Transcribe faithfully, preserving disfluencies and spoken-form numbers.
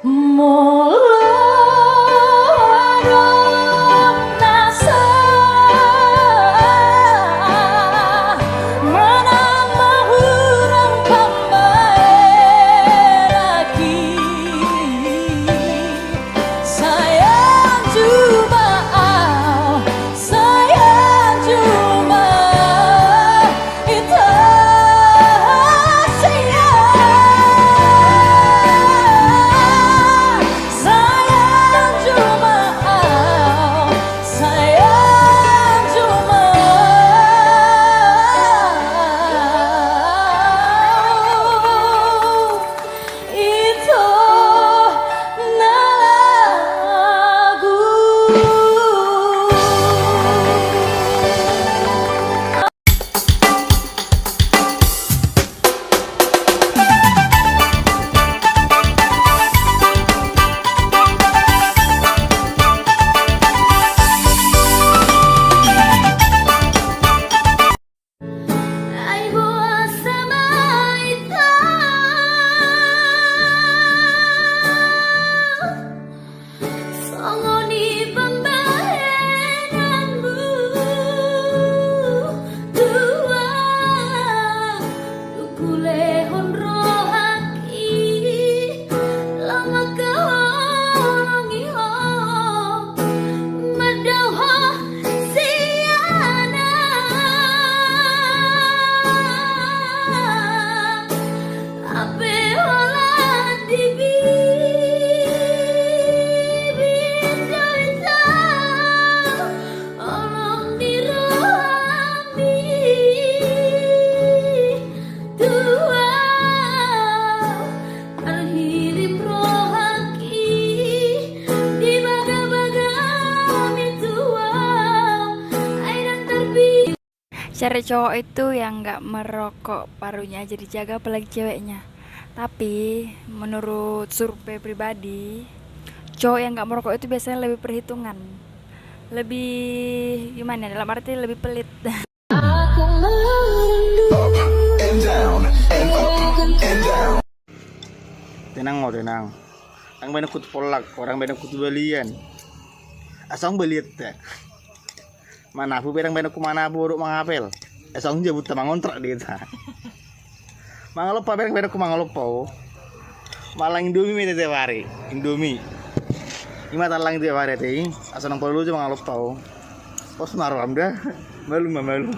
Molo adong na salah manang mahurang pambahenanki, sai anju ma au, sai anju ma au. Songon i pambahenanmu, Tuhan, dung hulehon rohangki, laho mangkaholongi ho, mandao ho sian anak. Hape holan di bibir do hita, holong ni rohami tu au, marhirim rohangki di bagabagami tu au, ai ndang tarbi. Cari cowok itu yang nggak merokok, parunya aja dijaga, apalagi ceweknya. Tapi menurut survei pribadi, cowok yang nggak merokok itu biasanya lebih perhitungan, lebih gimana ya, dalam arti lebih pelit. Tenang, mau tenang. Ndang baen kutu pollak, ndang baen kutu balian. Asong balian te. Manapu pe ndang baen ku manapu, dok mangapel. Asong jabut ta mangontrak di hita. Mangalompa pe ndang baen ku mangalompa, o. Mangallang Indomie ma hita tiap ari, Indomie. Ima tallang tiap ari te, asong ndang parlu jo mangalompa, o. Pos maruam da. Malum ma, malum.